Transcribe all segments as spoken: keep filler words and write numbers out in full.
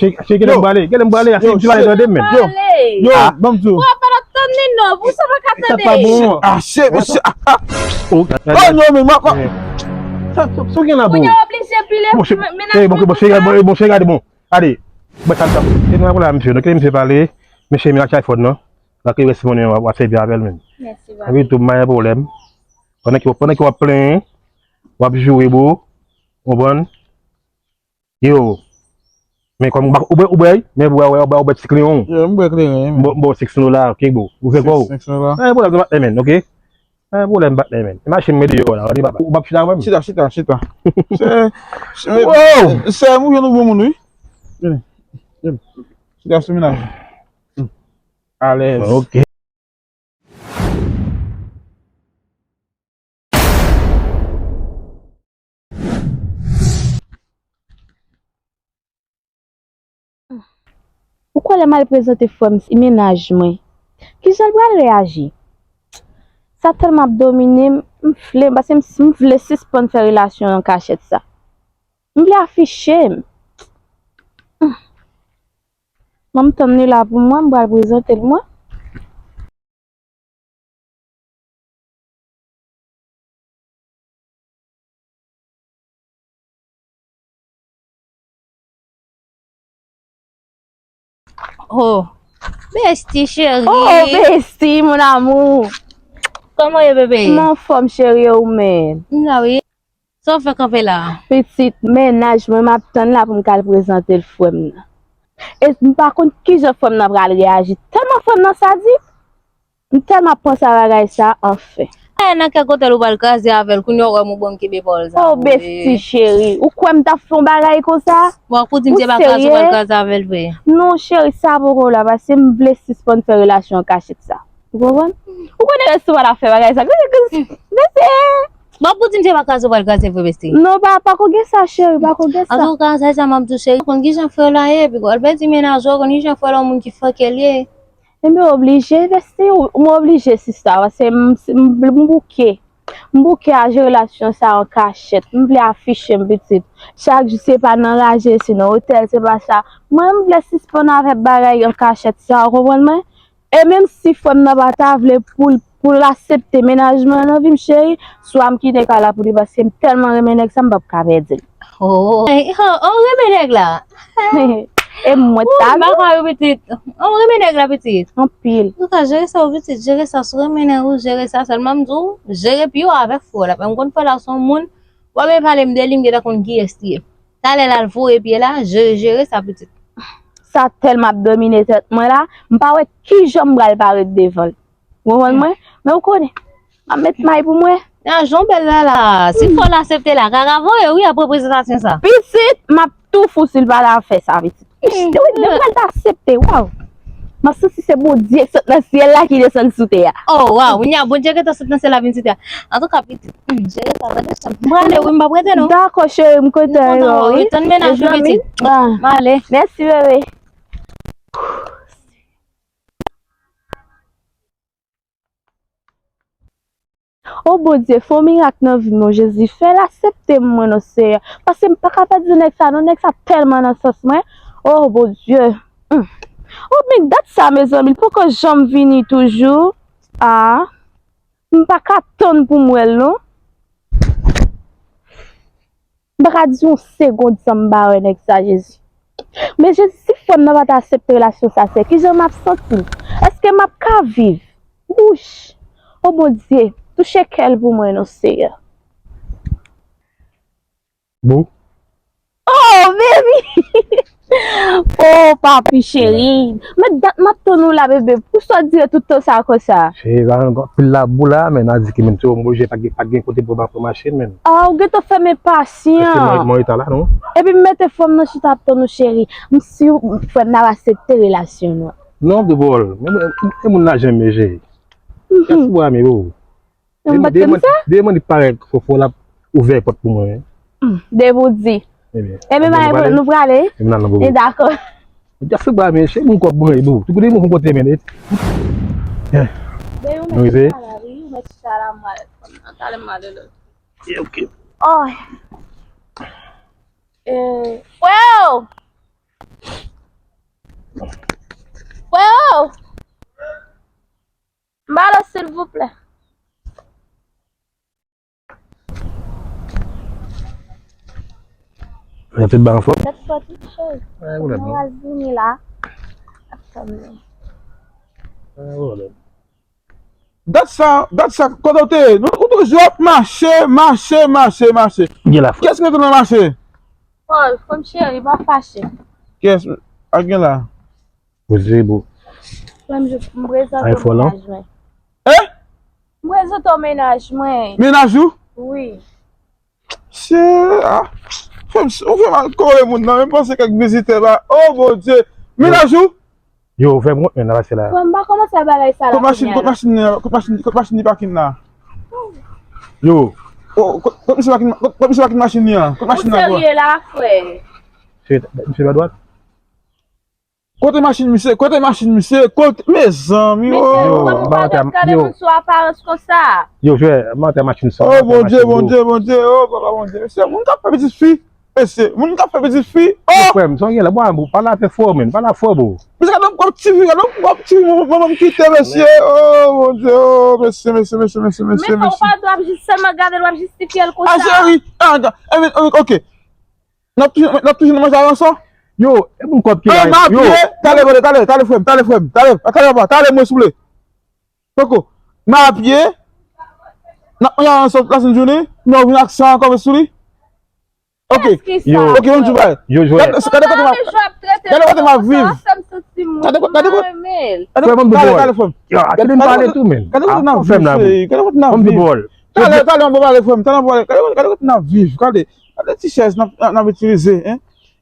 Cheri, cheri, genlè m prale, genlè m prale, a, cheri, ti pale tande m, men. Yo, yo, ban m di w. Bro, pa t ap tann li non, pou sa pa ka tande. Sa pa bon. Ah, cheri, cheri, ah, ah. Oh, non, men, mwen, mwen. Sa, sa, sa w gen la, bro? Kounye a oblije pile. Bon, cheri, bon, cheri, gade, bon, gade, bon. Gade, mwen sa m t ap, se nou la, misye, nou kite misye pale, mesye, men ak iPhone, non? Nan ke responde, w ap sèvi avè l menm. Mèsi, papi. Epi tou, m pa gen pwoblèm. Pandan ke, pandan ke w ap plenyen, w ap joure, bro. Konprann? Yo. Men kòm ou bwè, ou bwè, men ou bwè, ou bwè, ou bwè ti kleren. Yo, m bwè kleren, men. M ba w six dola, ok, bro. Ouvè kò w. Six dola. Pa gen pwoblèm, men, ok? Pa gen pwoblèm, patnè, men. E mache m mete yo la, ou p ap chita avè m? Chita, chita, chita. Se, se, se, mwen jwenn yon bon moun, wi. Vini, vini. Chita sou mennaj. Alèz. Ok. Ou kwè lè m al prezante frè m mennaj mwen, kijan l pral reyaji? Sa tèlman ap domine m, m vle, paske m, m vle sispann fè relasyon an kachèt sa. M vle afiche m. Ban m tann li la pou mwen, m pral prezante l mwen. Oh, besti cheri. Oh, besti, mon amour. Kòman w ye, bebe? M anfòm, cheri, e ou menm? M la, wi. Sa w fè kanpe la a? Pitit, mennaj mwen, m ap tann la pou m ka al prezante l frè m nan. E m pa konn kijan frè m nan pral reyaji. Tèlman frè m nan sadik. M tèlman ap panse a bagay sa, anfen. Eh, nan kèk otèl ou pral kraze avè l, kounye a w wè m ou bon m kenbe pawòl sa. Oh, besti cheri, ou kwè m t ap fè yon bagay konsa? Bon, pou di m se pa kraze w pral kraze avè l vre. Non, cheri, sa poko la, paske m vle sispann fè relasyon an kachèt sa. Ou konprann? Ou konnen rèstou pa ta fè bagay sa. Gade, gade, gade. Bon, pou di m se pa kraze w pral kraze vre, besti. Non, pa, pa ko gen sa, cheri, pa ko gen sa. Antouka, sa, sa m ap di w, cheri, konn kijan frè w la ye, epi w al pèdi mennaj ou, konn kijan frè w la, yon moun ki fòkè l ye. Ebyen, oblije, besti, ou, mwen oblije, sista, paske m, m, m bouke. M bouke a jere relasyon sa an kachèt. M vle afiche m, pitit. Chak jou, se pa nan raje, se nan otèl, se pa sa. Mwen, m vle sispann avè bagay an kachèt sa, ou konprann mwen? E menm si frè m nan pa ta vle pou l, pou l aksepte mennaj mwen nan vi m, cheri, swa m kite kay la pou li, paske m tèlman renmen nèg sa, m p ap ka pèdi l. Oh, oh, oh, renmen nèg la. E mwen ta vle. Ou pa kwè, pitit. Oh, renmen nèg la, pitit. Anpil. Antouka, jere sa w, pitit, jere sa. Si w renmen nèg ou, jere sa. Sèlman m di w, jere pye w avèk frè w la. Paske m konn frè w la se yon moun, w ap pale m de li, m gentan konn kiyès li ye. Talè l al voye pye la, jere, jere sa, pitit. Sa tèlman ap domine tèt mwen la, m pa wè kijan m pral parèt devan l. Ou konprann mwen? Men ou konnen, m ap met may pou mwen. Ah, jan w bèl la la. Si fò l aksepte la, kaka voye wi apre prezantasyon sa. Pitit, m ap tou fou si l pa ta fè sa, pitit. Wi, depi l ta aksepte, waw. M ap santi se Bondye k sot nan syèl la ki desann sou tè a. Oh, waw, kounye a Bondye gentan sot nan syèl la vin sou tè a. Antouka, pitit, hmm, jere sa, tande sa. M prale wi, m p ap rete non. Dakò, cheri, m kontan wi. Tann mennaj ou, pitit. M ale. Mèsi, bebe. O Bondye, fè yon mirak nan vi m non, Jezi. Fè l aksepte m mwen non, Seyè. Paske m pa ka pèdi nèg sa non, nèg sa tèlman nan sans mwen. O Bondye. Hmm. O, men dat sa, mezanmi, l poko janm vini toujou. Ah. M pa ka tann pou m wè l non. M pa ka di yon segond san m pa wè nèg sa, Jezi. Men Jezi, si frè m nan pa ta aksepte relasyon sa, Seyè, kijan m ap santi m? Èske m ap ka viv? Wouch! O Bondye, touche kè l pou mwen non, Seyè. Bon. Oh, baby! Oh, papi cheri. Men dat m ap tann ou la, bebe. Pou sa w dire tout tan sa konsa? Cheri, pa gen anpil labou la, men n a di ke menm si w oblije, pa gen, pa gen kote pou w pa pran machin, men. Ah, ou gentan fè m enpasyan. Èske mwen, mwen rete la, non? Epi m mete fò m nan chita ap tann ou, cheri. M si frè m nan ap aksepte relasyon nou. Non, de bòl. Men, men, men moun la janm cheri. Kèk fwa, men, oh. Mwen pa t konn sa. Demen li parèt, fò, fò l ap ouvè pòt pou mwen, wi. Hmm, depi w di. Ebyen, ebyen, nou prale? Ebyen, n al nan bobo. E dakò. Ou te fè ba men, se moun kòb mwen, bro. Tout kote mwen kote men. Nou rive. Talè m ale. Ok. Oh. Eh, freo! Freo! M ba l silvouplè. Mwen tout ba anfòm. Tèt soti chèz. Ay, wè, Mwen bon. Al vini la. Ap tann mwen. Ay, wè. Dat sa, dat sa, kote w te ye? Nou, ou toujou ap mache, mache, mache, mache. Gen la. Kiyès ki mete w nan mache? Paul, frè m cheri, pa fache. Kiyès? A gen la. Poze bo. Frè m, je- m prezante Ay, fò, non? Mennaj mwen. Eh? M prezante w mennaj mwen. Mennaj ou? Wi. Se, ah, fè m, ou fè mal kore moun nan, men panse kèk vizitè la. Oh, Bondye. Mennaj ou? Yo, fè m kont men nan pase la. Frè m, pa kòmanse a bagay sa la. Kot machin, kot machin nan, kot machin, kot machin li pakin la? Yo. Oh, kot, kot misye pakin, kot, kot misye pakin machin li an? Kot Ou machin nan? Serye la, frè? Se, misye pa dwat? Kote machin misye? Kote machin misye? Kote, mezanmi, Mesye, oh. kòman ou Ba, pa ta- gade yo. Moun sou aparans konsa? Yo, jwè, mwen te machin sa. Oh, Bondye, Bondye, Bondye, oh, papa Bondye. Mesye, moun k ap fè pitit fi. Mesye, moun k ap fè pitit fi. Oh! Frè m, sa gen la, bwa, pale afè fò, men. Pale afè, bo. Mesye, gade yon ti vi, gade yon ti vi, mwen, mwen, mwen kite, mesye. Oh, Bondye, oh, mesye, mesye, mesye, mesye, mesye, Men fò w mesye. pa dwe ap jis sèlman gade l, w ap jistifye l Ah, konsa. Cheri, ah, ga- eh, men, ok. N ap toujou, n ap toujou nan manje avansan. Yo, e pou n kòb ki la, Ah, m ap yo. Ye. Tale, brother, tale, tale, frè m, tale, frè m, tale. Tale, tale, tale, mwen, souple. Poko. M ap ye. N ap manje ansanm la sèn jounen. Nou vin ak sa ankò sou li. Ok. Kiyès ki sa, Yo. Ok, yon ti bagay. Yo, jwè. Gade, gade kote m ap, Mwen jwe ap trete gade kote m ap viv. Sa fè m santi m Gade ko- gade ko- renmen l. Gade, Frè m, m tale, dwòl. tale, frè m. Yo, a, kite m pale tou, men. Gade kote n ap Fè m la, viv, gade kote n ap Fè m viv. dwòl. Tale, tale, anba pale, frè m. Tale, anba pale. Gade, gade kote n ap viv. Gade, gade ti chèz n ap, n ap itilize, hein.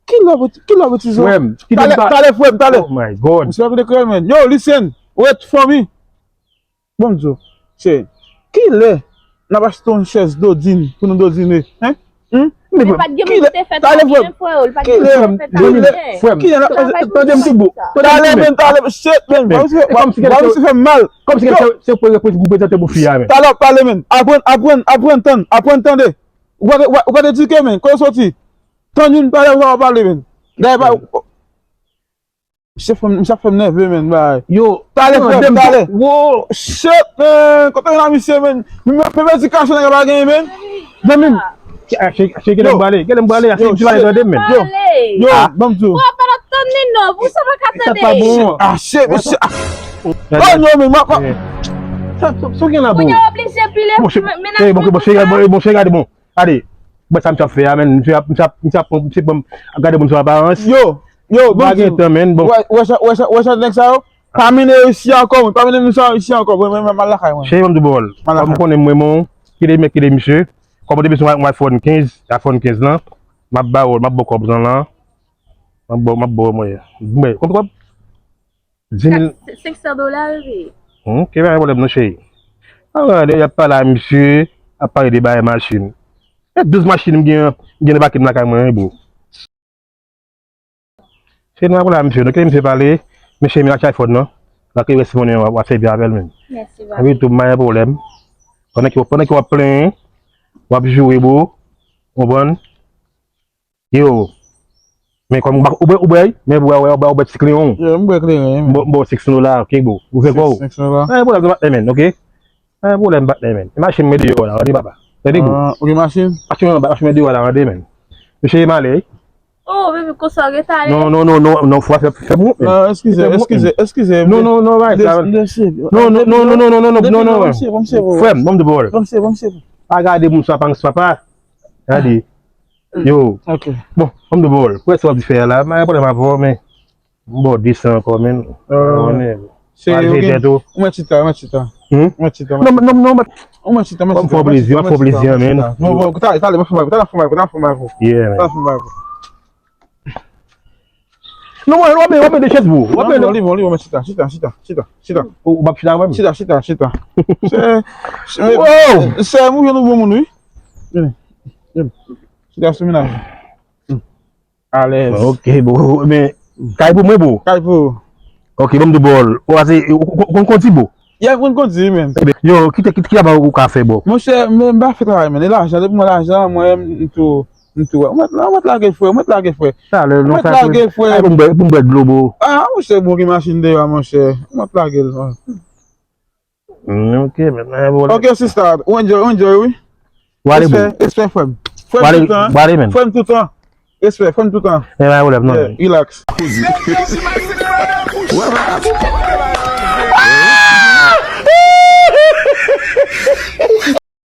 Ki lè w, ki lè w itilize? Frè m, kite Tale, m pa- tale, frè m, tale. Oh my God. Misye pa vle kreye, men. Yo, listen. Wait for me. Bon, m di w, cheri, ki lè n ap achte yon chèz dodin pou nou dodine, hein? Hmm? Men pa t gen moun ki te fè Tale, travay, frè m. frè o, li pa t Ki gen lè? moun ki te fè Ki lè? travay. Frè m, Travay tande m pou ti bout. sa. Tande m Tale, ti bout. men, tale, shit, men. Men, Ba misye, e kòm si ba gen- misye fè mal. Kòm si gen se, se pou reprezante pou fi a, men. Tale, pale, men. Aprann, aprann, aprann tann, aprann tande. Ou pa, ou pa, ou pa edike, men. Kote w soti? Tann youn pale, ou pa pale, men. Dayè pa. Misye fè m, misye ap fè m nève, men, bay. Yo, Tale, yo, frè m, dem- tale. Wo. Shit, men. Kote yon misye, men? Men, men, men, edikasyon nèg la pa genyen, men. Zanmi m. Cheke lè m prale, cheke lè m prale, a Yo, figi pale tande m, men. Yo, Pale. yo, Ah. Ban m di w. Ou pa nan tann li non, pou sa pa ka Sa tande. pa bon. Ah, shit, mesye. Ah. Gade. Oh, non, men, mwen, mwen. Eh. Sa, sa, sa w gen la, bro? Kounye a oblije pile Bon, chè, men- chè, bon, menaj bon, chè, bon, bon, chè, gade, bon. Gade. Bon, sa, misye ap fè a, men. Misye ap, misye ap, misye ap, misye ap, gade moun sou aparans. Yo, yo, Pa ban m di gen w. Tan, men. Bon. Wè, wè, sa, wè, sa, wè, sa, nèg sa yo. Pa mennen yo isi ankò, mwen. Pa mennen nou sa isi ankò. Mwen, mwen, mwen, m al lakay, mwen. Chè, ban m di bòl. Mal Kòm afè. konnen mwen, bon, kite, kite misye. Kòm depi sou mwen, mwen iPhone kenz, iPhone kenz lan, m ap ba w, m ap ba w kòb lan lan. M ap ba w, m ap ba w, mwen. Mwen, konn kòb? Dis mil. Senk san dola, wi. Hmm, ke pa gen pwoblèm non, cheri. Ann gade, y ap pale a misye, ap pale de bagay machin. E douz machin m gen, m gen nan pake m lakay mwen, wi, bro. Cheri, nou pa pale a misye, non, kite misye pale, men cheri, m achte iPhone, non. La ke rès monnen w ap sèvi avè l menm. Mèsi, Wi, tou, m pa gen pwoblèm. Pandan ke, pandan ke w ap plenyen, w ap joure, bro. Konprann? Yo. Men kòm ou, ou bwè, ou bwè, men bwè, ou bwè, ou bwè ti kleyon. Yo, m bwè kleyon, wi. Bon, bon, six dola, ok, bro. Ou fè kò. Six dola. Ay, bwè, men, ok. Ay, pwoblèm, patnè, men. Machin mwen deyò la, tande, papa. Tande, bro. Ah, ou gen machin? Machin mwen, machin mwen deyò la, tande, men. Mesye, m ale. Oh, baby, konsa, retale. Non, non, non, non, non, fwa fè, fè bon. Ah, eskize, eskize, eskize. Non, non, non, bay sa. Non, non, non, non, non, non, non, non, non. Frè m, ban m di bòl. Ban m di bòl. Pa gade moun sa, pa, sa pa. Gade. Yo. Ok. Bon, ban m di bòl. Pou sa w ap di fè a la, m pa gen pwoblèm avè w, men m ba w de san ankò, men. Konnen. Se, ou gen, ou mèt chita, ou mèt chita. Hmm? Ou mèt chita, ou mèt chita. Non, non, non, non. Ou mèt chita, ou mèt chita. Fè plezi, fè plezi, men. Bon, bon, talè, talè, mwen fè bagay, talè fè bagay, talè fè bagay. Yeah, man. Talè fè bagay. Non, mwen, w ap, w ap mete chèz pou ou. W ap mete. Li bon, li bon, li bon, men chita, chita, chita, chita, chita. Ou, ou p ap chita avè m? Chita, chita, chita. Se, se, se, mwen jwenn yon bon moun, wi. Vini, vini. Chita sou mennaj. Alèz. Ok, bro, men, kay pou mwen, bro. Kay pou ou. Ok, ban m di bòl. Ou ase, ou, ou, ou konn kondi, bro? Yeah, m konn kondi, men. Yo, kite, kite, kite, ba ou ka fè, bro. Monchè, men, m pa fè travay, men. E lajan, depi mwen lajan, mwen, m tou. M tou wè. Ou mèt, ou mèt lage l, frè, ou mèt lage l, frè. Talè, Ou non, mèt sa lage l, frè. Ay, pou m bwè, pou m bwè dlo, bro. Ah, monchè, bon gen machin deyò, monchè. Ou mèt lage l, frè. Mm, ok, men, men, bon. Ok, sista, ou enjoy, ou enjoy, wi. Wale, bro. Respè, respè, frè m. Frè m Wale, toutan. Wale, men. Frè m toutan. Respè, frè m toutan. E, pa pwoblèm, non. Yeah, relax. What up?